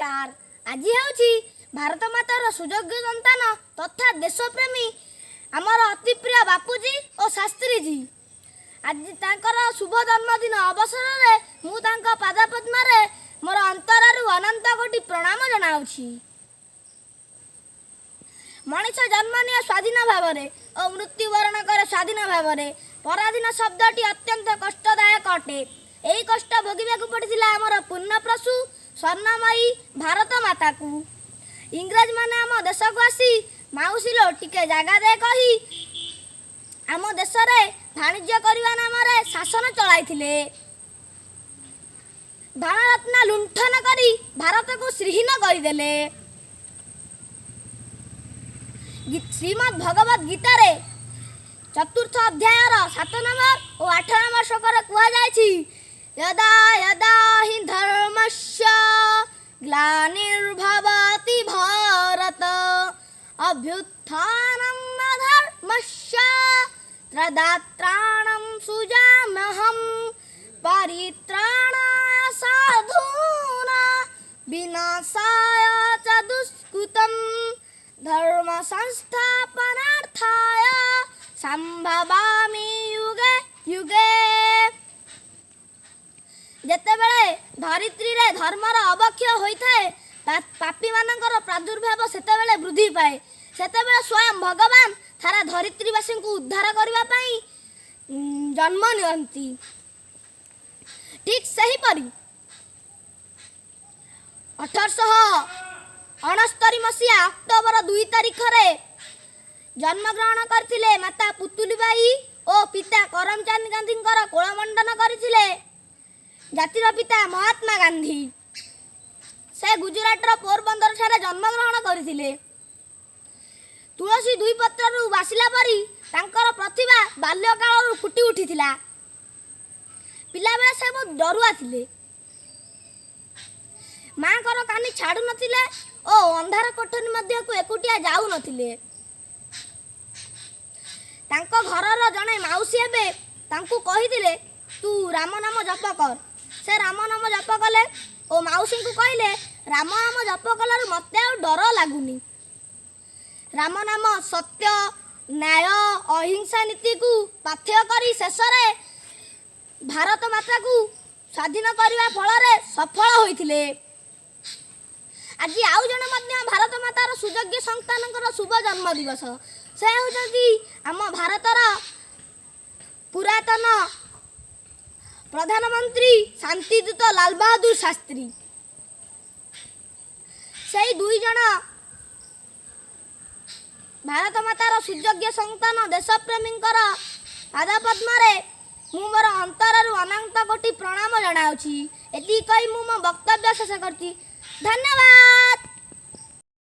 ନମସ୍କାର। ଆଜି ହେଉଛି ଭାରତ ମାତାର ସୁଯୋଗ୍ୟ ସନ୍ତାନ ତଥା ଦେଶପ୍ରେମୀ, ଆମର ଅତି ପ୍ରିୟ ବାପୁଜୀ ଓ ଶାସ୍ତ୍ରୀଜୀ, ଆଜି ତାଙ୍କର ଶୁଭ ଜନ୍ମଦିନ ଅବସରରେ ମୁଁ ତାଙ୍କ ପାଦପଦ୍ମରେ ମୋର ଅନ୍ତରରୁ ଅନନ୍ତ କୋଟି ପ୍ରଣାମ ଜଣାଉଛି। ମଣିଷ ଜନ୍ମ ନିଏ ସ୍ୱାଧୀନ ଭାବରେ ଓ ମୃତ୍ୟୁବରଣ କରେ ସ୍ୱାଧୀନ ଭାବରେ। ପରାଧୀନ ଶବ୍ଦଟି ଅତ୍ୟନ୍ତ କଷ୍ଟଦାୟକ ଅଟେ। ଏହି କଷ୍ଟ ଭୋଗିବାକୁ ପଡ଼ିଥିଲା ଆମର ପୂର୍ଣ୍ଣପ୍ରସୂ ସ୍ୱର୍ଣ୍ଣମୟୀ ଭାରତ ମାତାକୁ। ଇଂରେଜମାନେ ଆମ ଦେଶକୁ ଆସି "ମାଉସୀଲୋ, ଟିକେ ଜାଗା ଦେ" କହି ଆମ ଦେଶରେ ବାଣିଜ୍ୟ କରିବା ନାମରେ ଶାସନ ଚଳାଇଥିଲେ। ଧନରତ୍ନ ଲୁଣ୍ଠନ କରି ଭାରତକୁ ଶ୍ରୀହୀନ କରିଦେଲେ। ଶ୍ରୀମଦ୍ ଭଗବତ ଗୀତାରେ ଚତୁର୍ଥ ଅଧ୍ୟାୟର 7 ନମ୍ବର ଓ 8 ନମ୍ବର ଶ୍ଲୋକରେ କୁହାଯାଇଛି, "यदा यदा हि धर्मस्य ग्लानिर्भवति भारत, अभ्युत्थानम् अधर्मस्य तदात्मानं सृजाम्यहम्। परित्राणाय साधूनां विनाशाय च दुष्कृतम्, धर्म संस्थापनार्थाय सम्भवामि युगे युगे।" ଯେତେବେଳେ ଧରିତ୍ରୀରେ ଧର୍ମର ଅବକ୍ଷୟ ହୋଇଥାଏ, ପାପୀମାନଙ୍କର ପ୍ରାଦୁର୍ଭାବ ସେତେବେଳେ ବୃଦ୍ଧି ପାଏ। ସେତେବେଳେ ସ୍ୱୟଂ ଭଗବାନ ସାରା ଧରିତ୍ରୀବାସୀଙ୍କୁ ଉଦ୍ଧାର କରିବା ପାଇଁ ଜନ୍ମ ନିଅନ୍ତି। ଠିକ୍ ସେହିପରି 1869 ମସିହା ଅକ୍ଟୋବର 2 ତାରିଖରେ ଜନ୍ମଗ୍ରହଣ କରିଥିଲେ ମାତା ପୁତୁଲିବାଇ ଓ ପିତା କରମଚାନ୍ଦ ଗାନ୍ଧୀଙ୍କର କୋଳମଣ୍ଡନ କରିଥିଲେ ଜାତିର ପିତା ମହାତ୍ମା ଗାନ୍ଧୀ। ସେ ଗୁଜୁରାଟର ପୋରବନ୍ଦର ଠାରେ ଜନ୍ମଗ୍ରହଣ କରିଥିଲେ। ତୁଳସୀ ଦୁଇ ପତ୍ରରୁ ବାସିଲା ପରି ତାଙ୍କର ପ୍ରତିଭା ବାଲ୍ୟକାଳରୁ ଫୁଟି ଉଠିଥିଲା। ପିଲାବେଳେ ସେ ବହୁତ ଡରୁଆ ଥିଲେ। ମାଙ୍କର କାନି ଛାଡ଼ୁ ନଥିଲେ ଓ ଅନ୍ଧାର କୋଠରୀ ମଧ୍ୟକୁ ଏକୁଟିଆ ଯାଉନଥିଲେ। ତାଙ୍କ ଘରର ଜଣେ ମାଉସୀ ହେବେ, ତାଙ୍କୁ କହିଥିଲେ, "ତୁ ରାମ ନାମ ଜପ କର।" ସେ ରାମ ନାମ ଜପ କଲେ ଓ ମାଉସୀଙ୍କୁ କହିଲେ, "ରାମ ନାମ ଜପ କଲାରୁ ମୋତେ ଆଉ ଡର ଲାଗୁନି।" ରାମ ନାମ, ସତ୍ୟ, ନ୍ୟାୟ, ଅହିଂସା ନୀତିକୁ ପାଥେୟ କରି ଶେଷରେ ଭାରତ ମାତାକୁ ସ୍ୱାଧୀନ କରିବା ଫଳରେ ସଫଳ ହୋଇଥିଲେ। ଆଜି ଆଉ ଜଣେ ମଧ୍ୟ ଭାରତ ମାତାର ସୁଯୋଗ୍ୟ ସନ୍ତାନଙ୍କର ଶୁଭ ଜନ୍ମ ଦିବସ। ସେ ହେଉଛନ୍ତି ଆମ ଭାରତର ପୁରାତନ ପ୍ରଧାନମନ୍ତ୍ରୀ ଶାନ୍ତିଦୂତ ଲାଲ ବାହାଦୁର ଶାସ୍ତ୍ରୀ। ସେଇ ଦୁଇ ଜଣ ଭାରତ ମାତାର ସୁଯୋଗ୍ୟ ସନ୍ତାନ ଦେଶପ୍ରେମୀଙ୍କର ପାଦପଦ୍ମରେ ମୁଁ ମୋର ଅନ୍ତରରୁ ଅନନ୍ତ କୋଟି ପ୍ରଣାମ ଜଣାଉଛି। ଏତିକି କହି ମୁଁ ମୋ ବକ୍ତବ୍ୟ ଶେଷ କରୁଛି। ଧନ୍ୟବାଦ।